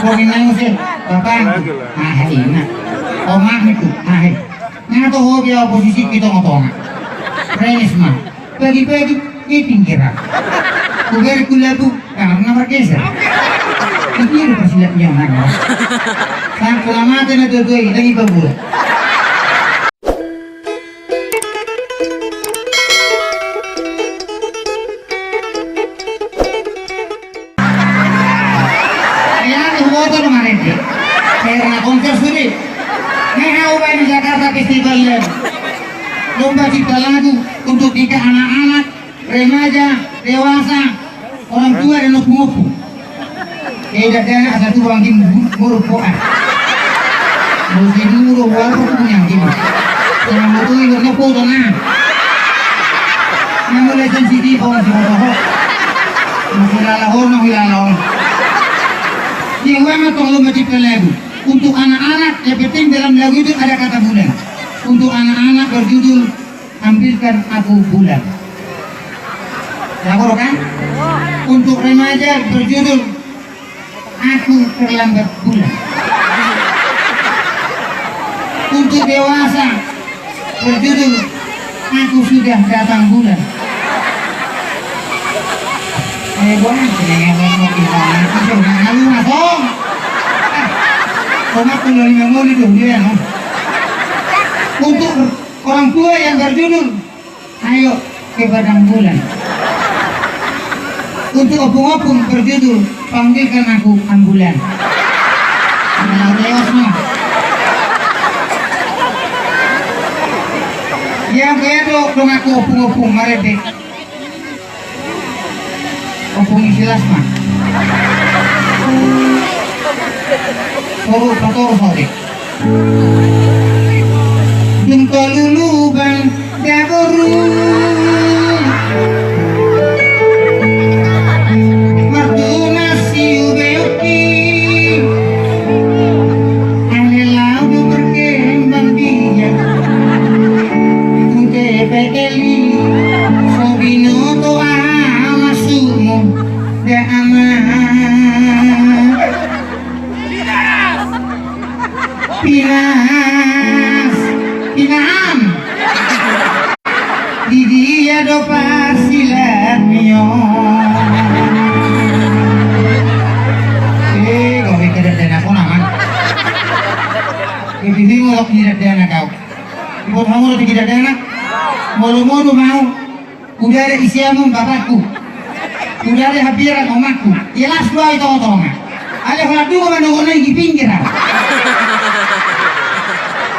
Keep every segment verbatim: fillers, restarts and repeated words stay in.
Pokokna muse, bapakku, aha i na. Omakku, aha i. Nga toho be oposisi di tonga-tonga. Remes ma. Bagi-bagi di pinggiran. Kuber kulabu, kamar na margeser. Di biru pasilap nyaman. Sang kula mate na dua-dua i, lagi babua. Ia, huboto do marende. Karena konser sude. Nai hau baen di Jakarta Festival Lagu. Lomba cipta lagu untuk tingkat anak-anak, remaja, dewasa, orang tua dan ompung-ompung. Eda dana asa tu bangkin murpo ah. Musi dulu do warung punya gini. Sama mutu ibu nyepo tuh nah. Namu lesen sidi pon si bodoh. Musi lala hono hilala on. Dia uang atau lomba cipta lagu. Untuk anak-anak, yang penting dalam lagu itu ada kata bulan. Untuk anak-anak berjudul Ambilkan Aku Bulan. Lagu kan? Untuk remaja berjudul Aku Terlambat Bulan. Untuk dewasa berjudul Aku Sudah Datang Bulan. Eh, bukan, eh, bukan, bukan, bukan, bukan, bukan, bukan. Tomak kulo lima ngoli tuh dia, no. Untuk orang tua yang berjudul Ayo ke Padang Bulan. Untuk ompung-ompung berjudul Panggilkan Aku Ambulan. Nah, reos, no. Ia, bedo dong aku ompung-ompung, marende. Ompung i silas ma. Toru, patoru, sore. Dung tolu lubang daboru. Martunas siubeonki. Ale laho do berkembang biak. Tu T P L i. So binoto aha masukmu. Da ama. Pinas. Pinam. Di dia do parsilamion. Eh, kau ke dakdanak, kau naman. Ke dirimu, kau ke dakdanak, kau. Dibuat hamu do tingki dakdanak. Molo modom au. Udah ada isi amun bapakku. Udah ada habiran omakku. Jelas dua itu otoma. Ada hal dua mana kau naik di pinggir.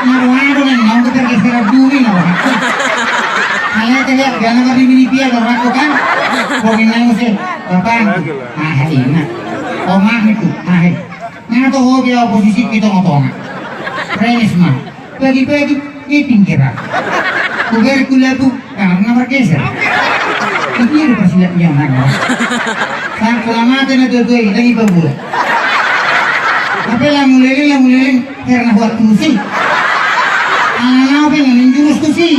Naruh anu nang nang kita geser bumi naruh. Ada teh ya, jangan beri mini pia naruh aku kan. Kau nang sih, bapakku. Ah, ini. Omakku. Ah, ini. Nga toho be oposisi di tonga-tonga. Remes ma. Bagi-bagi di pinggiran. Kuber kulabu, kamar na margeser. Di biru pasilap nyaman. Sang kula mate na dua-dua i, lagi babua. Apa lamu leleng, lamu leleng, karena buat tusi. Anak-anak apa yang main jurus tusi.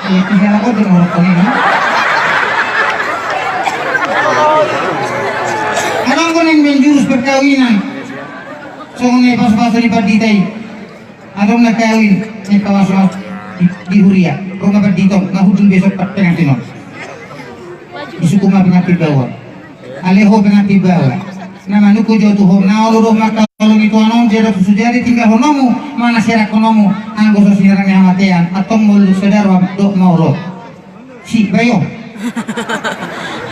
Iya, tiga lakon dengan orang kau ini. Adong do na main jurus perkawinan. Songon na pasu-pasu ni pandita i. Adong na kawin, na pasu-pasu di, di huria. Ro ma pandita on, na hujung besok pengantin on. Di suku ma pengantin baoa. Ale ho pengantin baoa. Na manungkun jo tu ho, na olo do mangkaholongi tuan on, jala so jadi tinggalhononmu, manaserakkononmu, anggo so sinarang ni hamatean, antong molo sada roham dohot maol on. Si, bayo.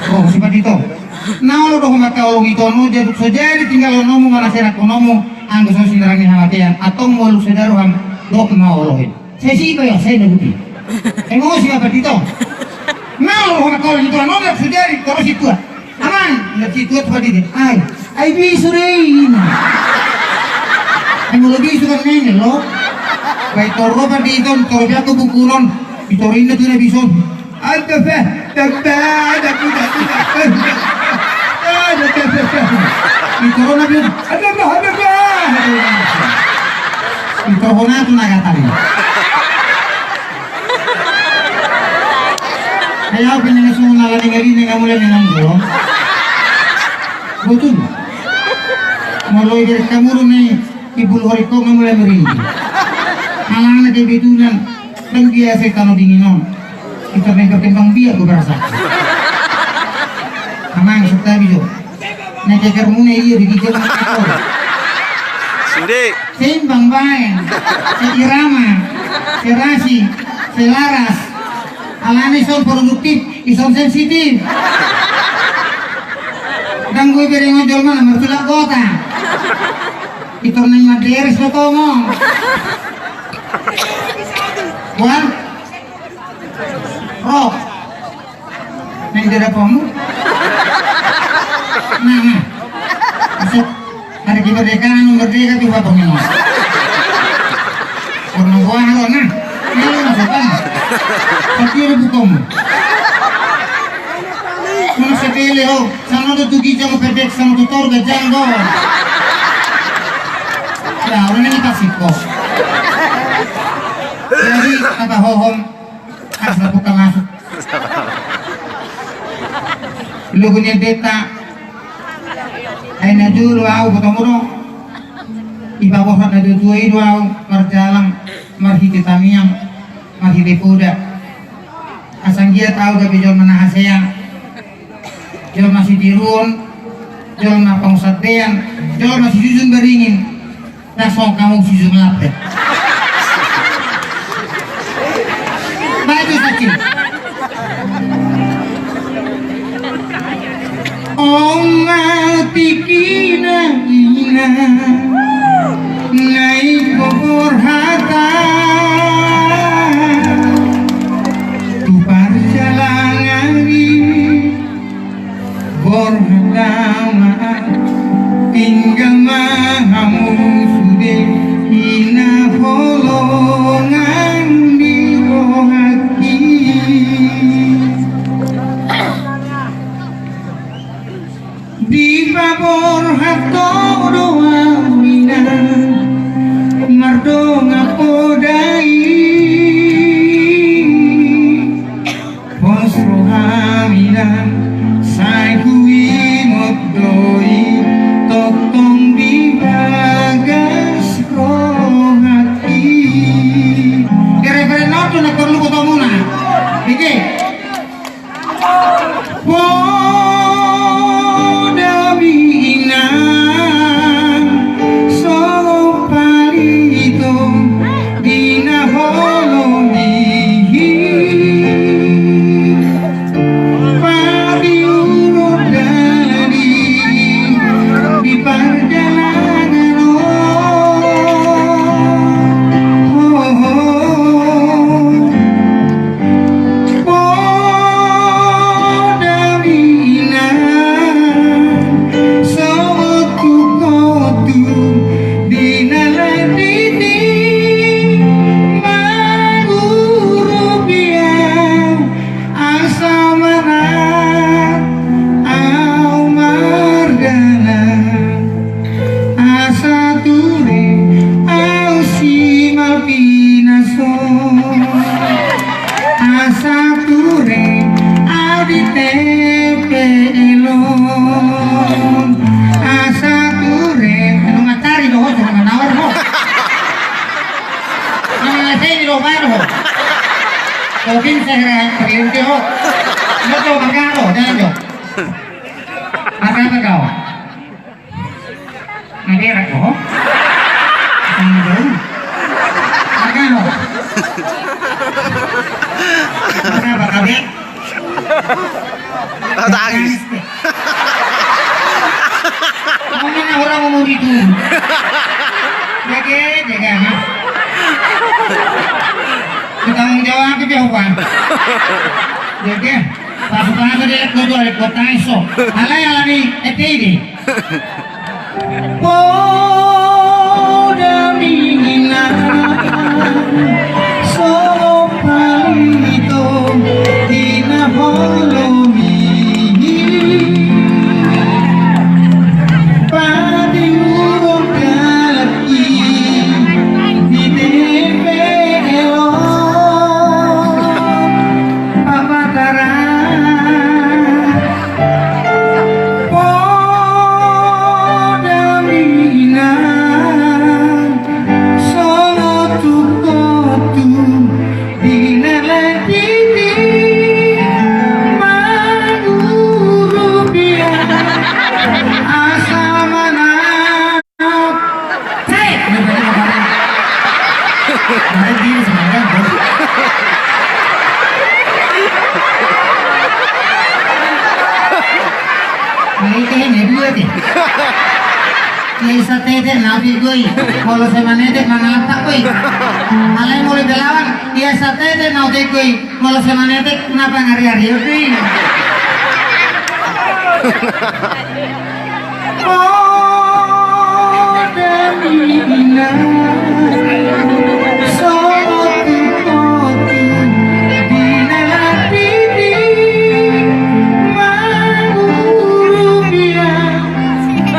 Oh, si pandita on. Na olo do ho mangkaholongi tuan on, jala so jadi tinggalhononmu, manaserakkononmu, anggo so sinarang ni hamatean, antong molo sada roham dohot maol on. Sai si, bayo, sai na buti. Emosi ma pandita on. Na olo do ho mangkaholongi tuan on, jala so jadi, torus si tua. Aman, na si tua tu pandita. Ai, ai bisu do i. Ai molo bisu kan nengel lo. Baen toru pandita on, toru pe anggo buku on. Ditoru inna tu na bisu on. Ada pe, ada pe, ada pe, ada pe. Ada pe, pe, pe. Ditoru na bisu. Ada pe, ada pe. Ditoru na tu na gata ni. Ai au pe na sungun ala ni ngali ni ngamula ni nang dua. Betul. Molo ibereng hamu do na i, ibul horing ho nga mulai merinding. Alana kebetulan ndang biasa i tano dingin on. Ita main berkembang biak do berasa. Amang, santabi jo. Na kekermuna i, di gijang na keker. Sude. Seimbang baen, seirama, serasi, selaras. Alana ison produktif, ison sensitif. Ndang boi berengon jolma na martulak gota. Itor na i ma deres do tongong. Wan. Ro. Main dada pomu. Nah, nah. Masuk. Hari kemerdekaan, merdeka tu bapak memang. Orang gua lo nah. Ini masuk kan. Tapi ada bukamu. Mana sepele ho. Sana tu tuki jangan pendek, sana tu tor gajang do. Ya, orang ini kasih kok. Jadi kata hohom. Asa buka masuk. Logo ni embeta. Ai na jolo au botomu do. Ipabohot na dua-dua i do au marjalang marhite tangiang marhite poda. Asa anggiat au gabe jolma na hasea, jolma sitiruon, jolma pangusadean, jolma sijujung baringin. Langsung kamu sujud ngelapet. Baik, itu sakit. Om mati kina ina naik borhat tu parjalangan i. Borhat ma, tinggal ma hamu sude, ina holongan di rohangki. Dipaborhat ho do au ina, mardongan poda i. Pos rohami ina, sai huingot do i, tongtong di bagas rohangki. Kira-kira na on do na porlu botomuna. Oke. Poda ma ina, so palito di na holong i. Padiuron dali di parjalanan on. Poda ma ina, so otuk-otuk di na landit i, mangurupi au asa manat au mardalan. Asa ture au simal pinason. Asa ture au di T P L on. Asa ture. Anu matari do ho, jangan menawar ho. Mana ngasih di dobar ho. Kau bin saya terlintir ho. Lo coba kau, jangan jo. Apa apa kau? Naberak ho? Tanggung. Agano. Kenapa kabek? Tangis. Ngomong orang umur itu. Jaga, jaga, Mas. Bertanggung jawab itu dia, Bang. Jaga. Pasu-pasu dia, kudu ada kota iso. Alai alani, eh, ini. Poda ma ina, so palito di na holong i. Padiuron dali di T P L on. Pamatara. Poda ma Ia isa tete na otik goi, molo sai manetek mangalap goi. Alai molo belawan, ia isa tete na otik goi, molo sai manetek na pangariari goi.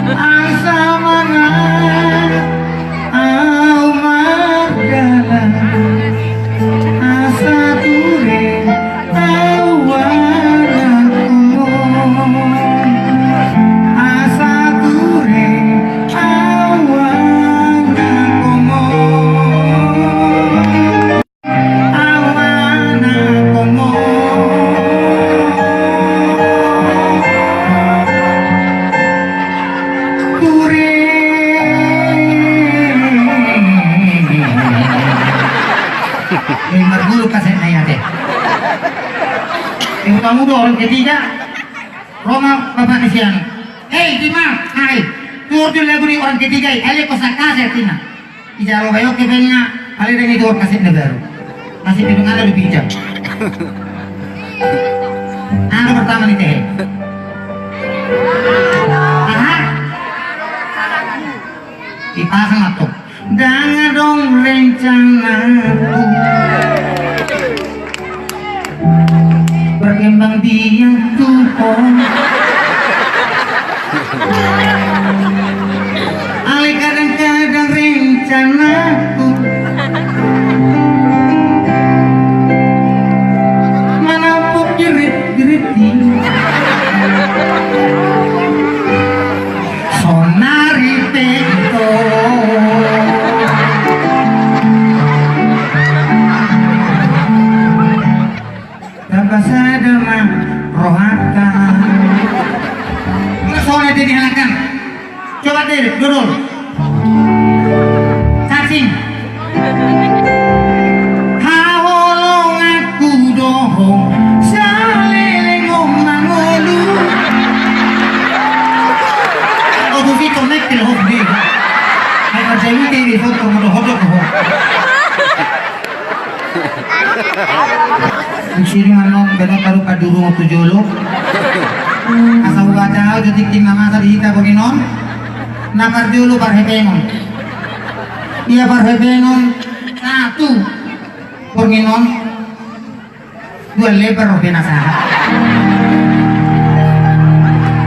Asa mangan au mardalan, asa ture au anak komo, asa ture au anak komo. Au anak komo. Ture. Eh, marguru kaset na ia te. Eh, kamu do orang ketiga. Roma bapak ni sian. Hei, Dima, hai. Tutur tu lagu ni orang ketiga i, ale ko sakaset tina. Ijalo bayo ke benga, ale dang itu orang kaset na baru. Masih bidung ada di pinjam. Anu pertama ni tehe. Aha. Ipasang atau. Ndang adong rencanaku berkembang biak tu ho. Alai kadang-kadang rencanaku manampuk jerit-jerit i. Sonari pe ito. Tamba sada ma rohanta. Sonari pe dihalangkan. Coba deh, dodol. Cacing. Haholonganku do ho, saleleng on mangolu. Oto si tonek ke ho be. Ai kerja ini di foto mo do hodok ho. Di sini manong bena baru padurung tu jolo. Asa ubaca au jadi tim na masa di hita boginon. Na parjolo parhepengon. Ia parhepengon satu borngin on dua lebar ro penasaran.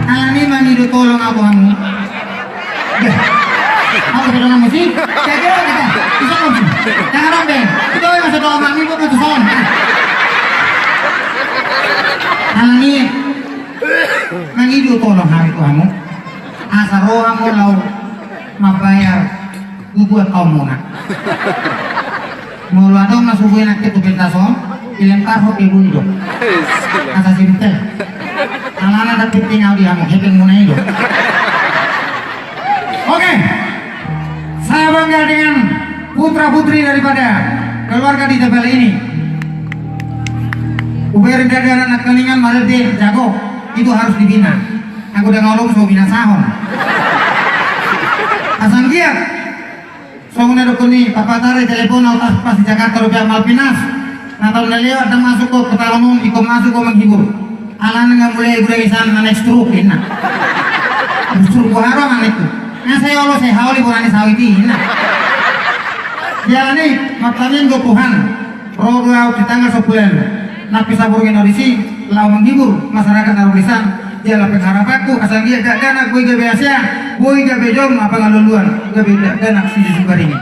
Alani mangido tolong au hamu. Aku bilang musik, jadi kita bisa musik. Jangan rombeng. Itu yang masuk doa mami buat tuh son. Alani mangido tolong hamu tu hamu. Asa ro hamu laho mambayar bubuat aomuna. Molo adong na so boi nangkin tu pentas on, dilempar ho ke bulu do. Asa simpel. Alana dapat tinggal di hamu hepeng muna i do. Oke. Saya bangga dengan putra putri daripada keluarga di Tebale ini. Uber dari anak keningan Marete jago, itu harus dibina. Aku udah ngolong so binasahon. Asal giat. Songon na dokkon ni papa tara i telepon au, pas di Jakarta dope Malvinas. Na taon na lewat ndang masuk ho, pe taon on ingkon masuk ho menghibur. Alana nga mulai gudang isan na stroke inna. Stroke boha ro anakku. Nga sai olo sai haoli bola ni sawit i inna. Jala ni martamiang do Tuhan. Ro do au di tanggal sampulu ualu. Nang pe saborngin au disi laho menghibur masyarakat na ro di san. Jala pengharapanku asa anggiat dakdanak boi gabe hasea, boi gabe jom ma pangaluluan, gabe dakdanak sisi Sibarengin.